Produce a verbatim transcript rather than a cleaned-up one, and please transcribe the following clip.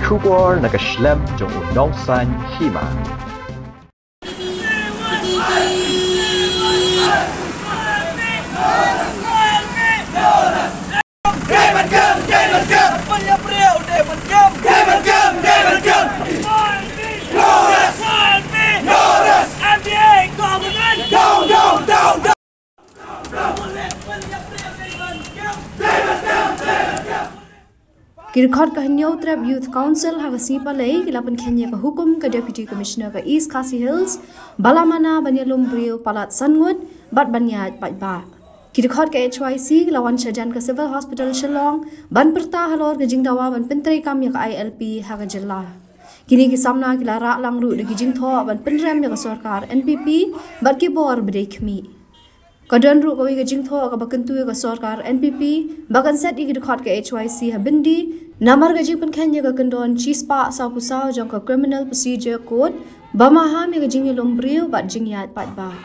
Khubor na ka shlem jong u nongsan hima. Ki dkhot ka Hynñiewtrep Youth Council ha ka sngi Palei ki la pynkheiñ ïa ka hukum ka Deputy Commissioner ka East Khasi Hills ba la mana ban ïalum briew palat san ngut bad ban ïaid paidbah. Ki dkhot ka H Y C ki la wan shajan ka Civil Hospital Shillong ban pyrta halor ka jingdawa ban pyntreikam ïa ka I L P ha ka jylla. Kine ki samla ki la rah lang ruh da ki jingthoh ban pynrem ïa ka sorkar N P P bad ki bor ba dei khmih. Ka don ruh kawei ka jingthoh kaba kyntu ïa ka sorkar N P P ba kan set ïa ki dkhot ka H Y C ha byndi namar ka jingpynkheiñ ïa ka kyndon shispah sawphew saw jong ka Criminal Procedure Code ba maham ïa ka jingïalum briew bad jingïaid paidbah.